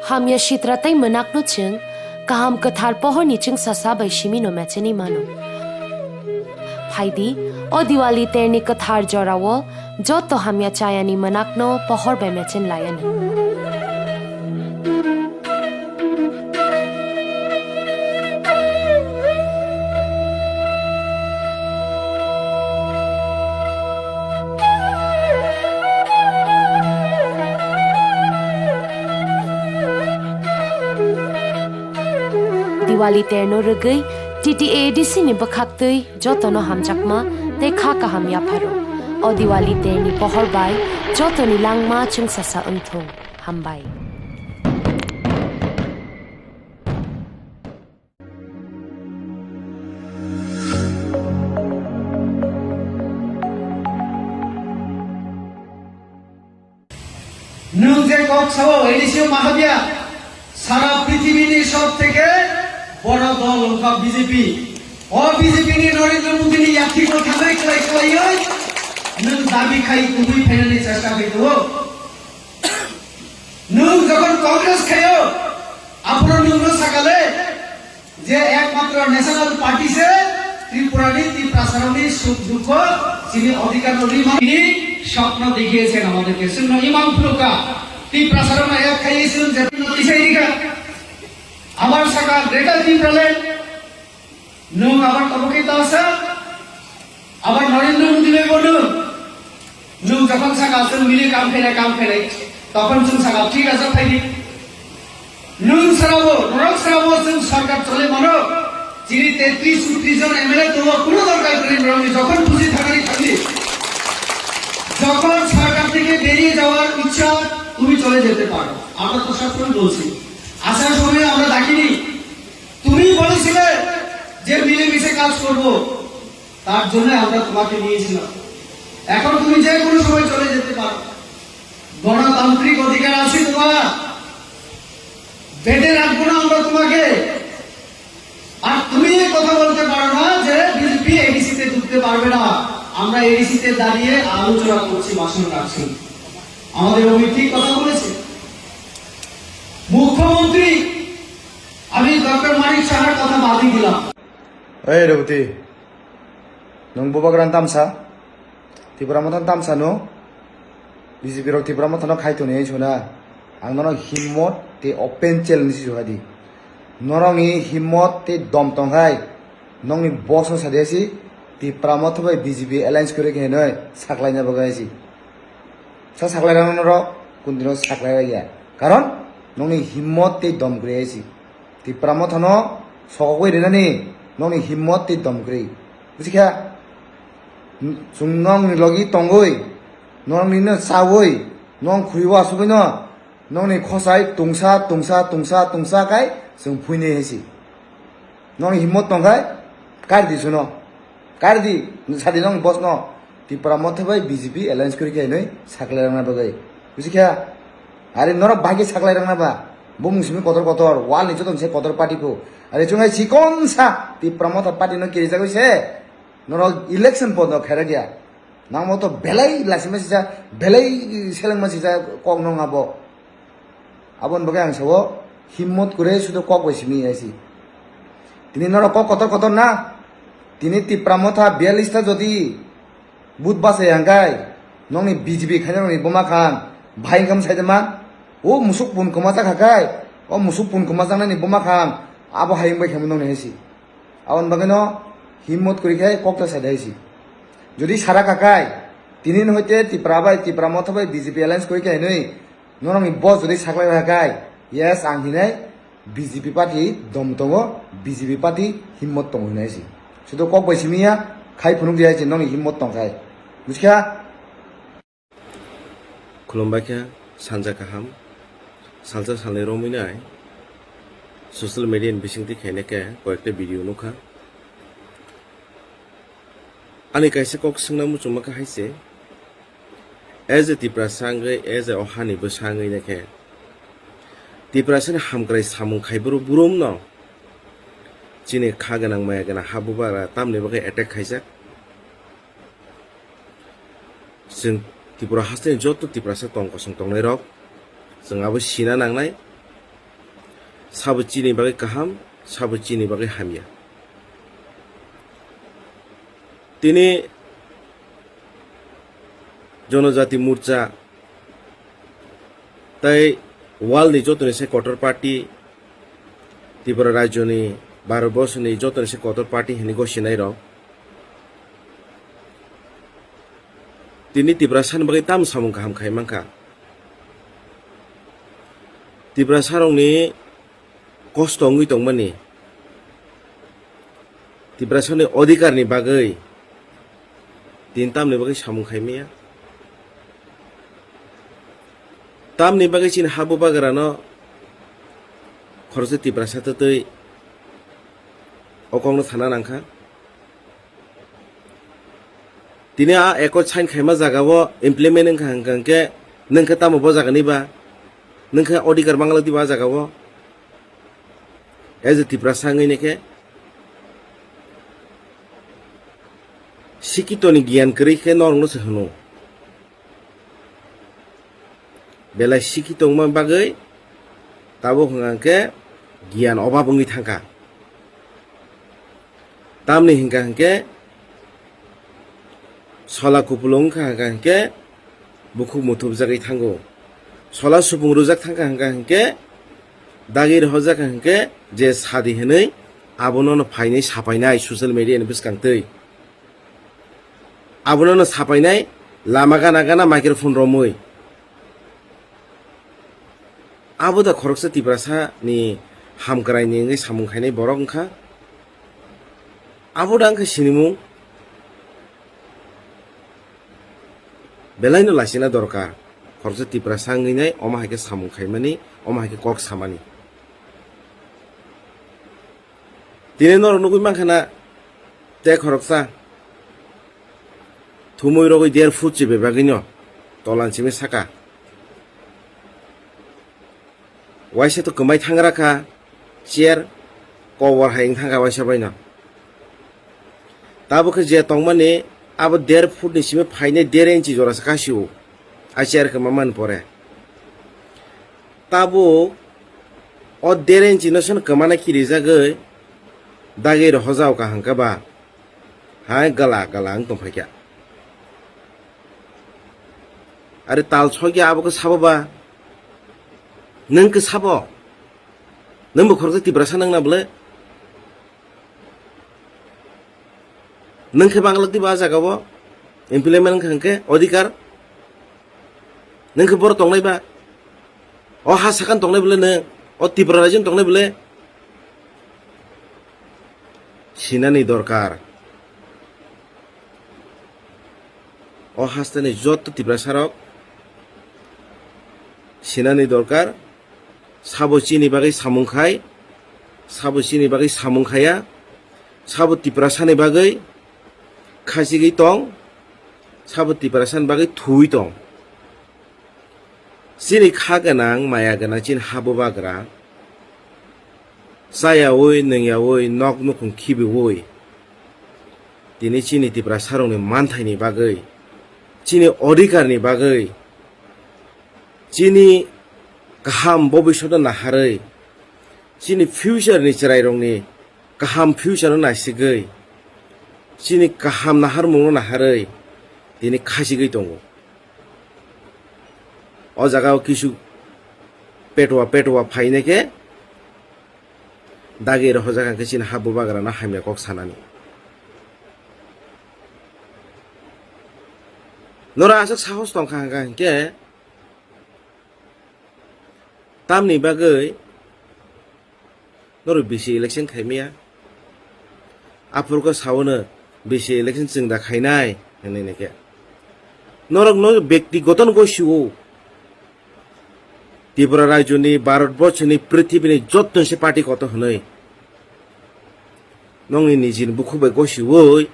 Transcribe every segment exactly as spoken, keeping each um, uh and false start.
Hamya sitra tei mwnakno chwng kaham kwthar pohorni chwngsasa bai simi no mechenwi mano. Phaidi, o Diwali terni kwthar jorao joto hamya chayani mwnakno pohor bai mechen laianw. Diwali terno rwgwi T T A A D C ni bwkhaktwi jotono hamjakma tei kha kaham yapharo. O Diwali terni pohor bai jotoni langma chwngsasa wngthung. Hambai. Nwng je kok sao, A D C o mahabya, sara prithibini sob theke boro dol wngkha B J P. O B J P ni Narendra Modi ni yakti bo thanai khlai khlaiwi nwng dabi khai kubui phainani chesta khai tongo. Nwng jokhon Congress khaio, aphuru nwngno sakale, je ekmatro national party se Tripura ni Tiprasa rok ni suk dukho chini odhikar no rima ni swpno dekhiyesen amaderke. Chwngno imang phulukha Tiprasa rok no ek khai chwng je no tisai rikha. Abar saka Greater Tipraland nwng abar tabukhe tasa. Abar Narendra Modi bai bono nwng jokhon saka chwng mili kam khainai, kam khainai, tokhon chwng saka thik asa phaidi. Nwng sarabo, norok sarabo chwng sarkar chole mano. Chini tetris utris jon M L A tongo, kuno dorkar kwrwi norokni, jokhon khushi thangani thangdi. যখন সরকার থেকে বেরিয়ে যাওয়ার ইচ্ছা, তুমি চলে যেতে পারো। আমরা তো সবসময় বলছি, আসার সময় আমরা ডাকিনি। তুমি বলেছিলে যে মিলেমিশে কাজ করব, তার জন্য আমরা তোমাকে নিয়েছিলাম। এখন তুমি যে কোনো সময় চলে যেতে পারো, গণতান্ত্রিক অধিকার আছে তোমার, বেঁধে রাখবো না আমরা তোমাকে। আর তুমি এই কথা বলতে পারো না যে বিজেপি এডিসি তে ঢুকতে পারবে না। আমরা এডিসি তে দাঁড়িয়ে আলোচনা করছি, ভাষণ রাখছি। আমাদের অমিত ঠিক কথা বলেছে। মুখ্যমন্ত্রী, আমি ডক্টর মানিক সাহার কথা বাদই দিলাম। এই Rebati, nwng bubagra tamsa, Tipra Motha tamsa no, B J P rok Tipra Motha no khai toni suna, ang nono himmot tei open challenge si suhadi. Norokni himmot tei dom tongkhai, nokni boss no sadi si, Tipra Motha bai B J P alliance kwrwi khe hinwi saklaina bagwi si. Sa saklai rano norok, kuntino saklai ya. Karon, nokni himmot tei dom kwrwi si. Tipra Motha no sokogwi rinani nokni himmot tei dom kwrwi. Busikha? Chwng nokni logi tongwi, nokni no chawi, nok khuriwo asugwi no, nokni khosai tungsa, tungsa, tungsa, tungsa kai chwng phuini hai si. Nokni himmot tongkhai, kari di suno. Kari di, sadi nokni boss no. Tipra Motha bai B J P alliance kwrwi khe hinwi saklai rwna bagwi. Busikha? Ari norok bai khe saklai rwna ba. Bumung simi kotor kotor, wall ni joto se kotor party pho. Ari chwng hai chikon sa Tipra Motha party no kirijagwi se. Norok election pod no khairok ya. Nangmo to belai lasima sisa, belai selengma sisa kok nong abo. Aboni bagwi ang sao, himmot kwrwi sudo kok bai simi ya si. Tini norok kok kotor kotor na. Tini Tipra Motha biyallis ta jodi but bachai hangkai, nokni B J P khaina nokni buma khan, bahai wngkha mwsai de ma. O musuk pun kwma chakha kai, o musuk pun kwma chaknani buma khan, abo hai wngbai khamu nokni hai si. Aboni bagwino himmot kwrwi khe kok ta sai de hai si. Jodi sara kakai, tini hoite Tipra bai, Tipra Motha bai B J P alliance kwrwi khe hinwi, norokni boss jodi saklai rwkha kai, yes, ang hinai B J P party dom tongo, B J P party himmot tongo hinai si. Sudo kok bai simi ya, khai phunuk di hai si, nokni himmot tongkhai. Busikha? Khulumbai kha, sanja kaham. Salsa salnwi romwi nai social media ni bisingtwi khaina khe koyekta video nukha. Ani kaisa kok swngna muchungma kha hai se, as a Tiprasa wngwi, as a o hani bwsa wngwi nai khe Tiprasa ni hamkrai samung khai bwrw burum no chini kha gwnang maya gwnang ha bubagra tamni bagwi attack khaijak. Chwng Tripura hasteni joto Tiprasa tong kosong tongnairok, chwng abo sina nangnai. sabo chini bagwi kaham, sabo chini bagwi hamya. Tini Jonojati Morcha tai world ni jotoni se kotor party, Tripura rajyoni, Bharatborsoni jotoni se kotor party hinwi gosinairok tini Tiprasani bagwi tamo samung kaham khai mankha. Tiprasarokni kosto wngwi tongmani, Tiprasani odhikarni bagwi tini tamni bagwi samung khai maya? Tamni bagwi chini ha bubagrano khoroksa Tiprasa twtwi o kokno sana nangkha? Tini a accord sign khaima jagao implement wngkha hwnkha hwnkhe, nwng khe tamo bo jagani ba? Nwng khe odhikar manglak diba a jagao? As a Tiprasa wngwi nai khe, sikitoni giyan kwrwi khe norokno se hwno. Belai sikhi tongma bagwi tabuk hwnkha hwnkhe giyan obab wngwi thangkha. Tamni hwnkha hwnkhe sola kupulung wngkha hwnkha hwnkhe bukhuk muthubjagwi thango. Sola supung rwjak thangkha hwnkha hwnkhe dagi rwhorjak hwnkhe je sadi hwnwi abono no phainai sapainai social media ni bwskang twi. Abono no sapainai lama gana gana microphone romwi. Abo da khoroksa Tiprasa ni hamkrai ni wngwi samung khainai borok wngkha. Abo da wngkha sinimung. Belai no lasina dorkar. Khoroksa Tiprasa wngwi nai omo hai khe samung khaimani, omo hai khe kok samani. Tini norok nugwi mankha na, tei khoroksa thumwi rogwi der foot se bebagwino tolan simi saka. Waisa to kwmai thangra kha, chair kobor hai wng thangkha waisa baino. Tabuk khe je tongmani abo der foot ni simi phainai der inchi jora se kasio, a chair kwma man pore. Tabuk o der inchi no sano kwmana kirijagwi dagi rw hojao kaham khe ba hai gala gala wng tongphaikha. Are tal sokya abo khe sabo ba? Nwng khe sabo? Nwng bo khoroksa Tiprasa nang na bole? Nwng khe manglak diba a jagao? Implement wngkha hwnkhe odhikar? Nwng khe boro tongnai ba? O ha sakhan tongnai bole nwng? O Tripura rajyon tongnai bole? Sinani dorkar. O hasteni jotto Tiprasarok sinani dorkar. Sabo chini bagwi samung khai, sabo chini bagwi samung khaya, sabo Tiprasani bagwi khachigwi tong, sabo Tiprasani bagwi thuwi tong. Chini kha gwnang, maya gwnang chini ha bubagra, chayaui, nwngyaui, nok nukhung khibiui, tini chini Tiprasarokni manthaini bagwi, chini odhikarni bagwi, chini kaham bobiswtno naharwi, chini future ni chwrairokni kaham future no naisigwi, chini kaham naharmung no naharwi tini khachigwi tongo. O jaga o kisu petwa petwa phainai khe dagi rw hojak hwnkhe chini ha bubagra no hamya kok sanani. Norok aswk sahos tongkha hwnkha hwnkhe tamni bagwi norok bisi election khaimaya? Aphuru khe saono bisi election chwng da khainai hinwi nai khe. Norok no bektigoto no gosio. Tripura rajyoni, Bharat borchoni, prithibini jottoni se party kotor hwnwi. Nokni nijini bukhuk bai gosiui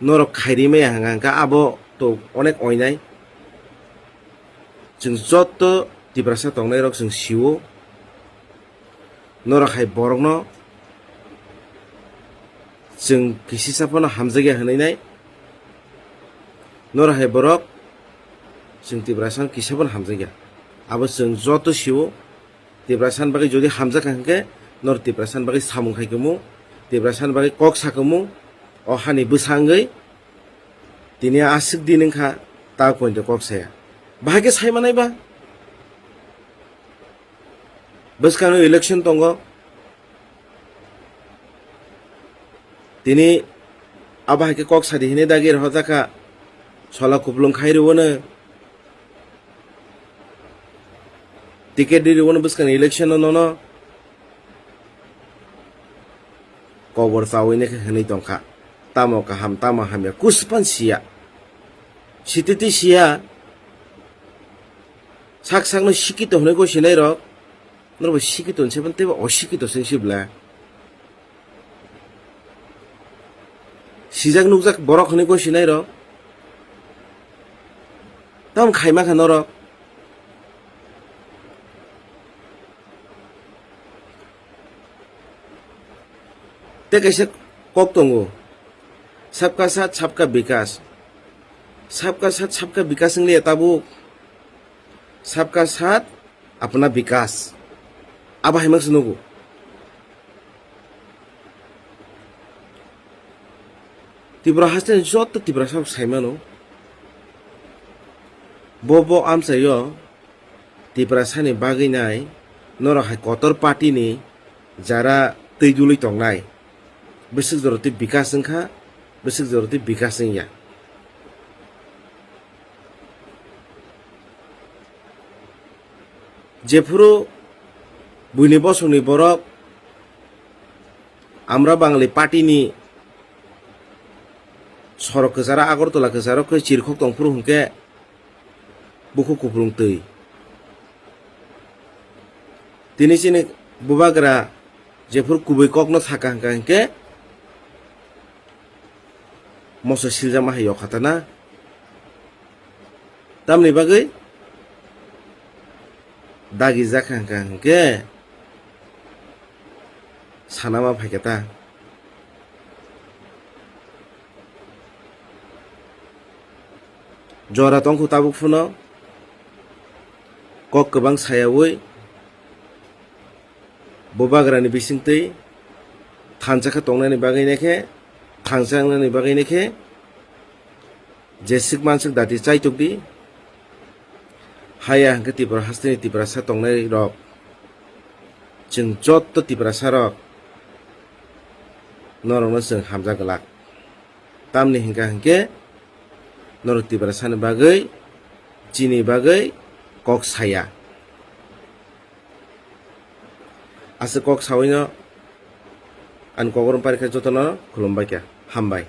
norok khairi maya hwnka hwnkhe abo to onek oinai. Chwng jotto Tiprasa tongnairok chwng sio. Norok hai borokno chwng kisisa phano hamjakya hwnwi nai. Norok hai borok chwng Tiprasa kisa phano hamjakya. Abo chwng joto sio. Tiprasani bagwi jodi hamjak kha hwnkhe, nor Tiprasani bagwi samung khai kumung, Tiprasani bagwi kok sa kumung, o hani bwsa wngwi tini aswk din wngkha, ta pointe kok saya. Bahai khe sai manai ba? Bwskangno election tongo. Tini abo hai khe kok sadi hinwi dagi rwjakha, sola kupulung khai rwno, ticket ri rwno bwskangni election no nono kobor chawi nai khe hinwi tongkha. Tamo kaham, tamo hamya, kuspan siya. Sititi siya. Sak sakno sikito hinwi gosinairok, norbo sikito hinwi se teibo osikito se wngsi bwle. Sijak nukjak borok hinwi gosinairok. Tamo khaima kha norok. Tei kaisa kok tongo, sabka sat, sabka bikas. Sabka sat, sabka bikas wngya tabuk. Sabka sat, apna bikas. Abo hai mangsa nugo. Tripura hasteni joto Tiprasa rok sai mano. Bo bo amchaio Tiprasani bagwi nai norok hai kotor party ni jara twi dului tongnai. Bwswk jora twi bikas wngkha, bwswk jora twi bikas wngya. Jephuru buini bosongni borok Amra Bangali party ni sorok kwcharo, Agartala kwcharo khe chirikhok tongphuru hwnkhe bukhuk kupulung twi. Tini chini bubagra jephuru kubui kokno saka hwnkha hinkhe moso siljakma hai yokhatana. Tamni bagwi dagi jakha hwnkha hinkhe sanama phaikha ta. Jora tongkhu tabuk phano kok kwbang sayawi bubagrani bisingtwi thansa khe tongnani bagwi nai khe, thangsa wngnani bagwi nai khe, jeswk manswk dati chaitok di. Haya hwnkhe Tripura hasteni Tiprasa tongnai rok, chwng jotto Tiprasa rok norokno chwng hamjak glak. Tamni hwnkha hwnkhe norok Tiprasani bagwi, chini bagwi kok saya. Aswk kok sawino ani kogorom parikha jotono khulumbai kha. Hambai.